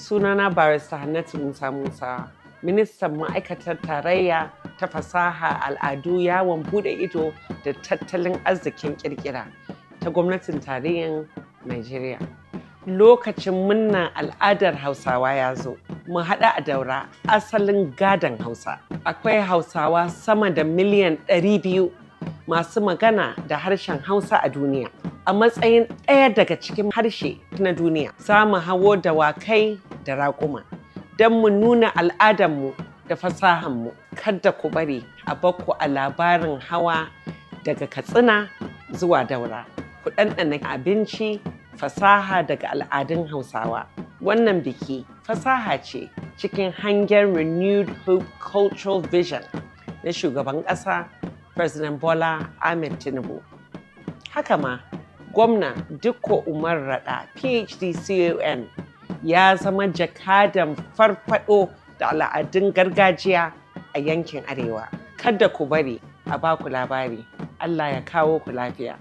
Sunana Barista Hannatu Musa Musa, ministan ma'aikatar tarayya ta fasaha, al'adu, yawon bude ido da tattalin arzikin kirkira ta gwamnatin tarayyar Najeriya. Lokacin murnar al'adar Hausawa ya zo, mu haɗu a Daura, asalin gadon Hausa. Akwai Hausawa sama da miliyan 200 masu magana da harshen Hausa a duniya. A matsayin ɗaya daga cikin harshe na duniya, za mu hawo dawakai da raƙuma don mu nuna al'adarmu da fasahanmu. Kada ku bari a bakku a labarin hawa daga Katsina zuwa Daura. Ku ɗanɗana abinci, fasaha daga al'adun Hausawa. Wannan biki fasaha ce cikin hangen Renewed Hope Cultural Vision na shugaban ƙasa, President Bola Ahmed Tinubu. Haka ma, Gwamna Dikko Umar Radda, PhD CON, ya zama jakadan farfado da al'adun gargajiya a yankin Arewa. Kada ku bari a baku labari. Allah ya kawo ku lafiya.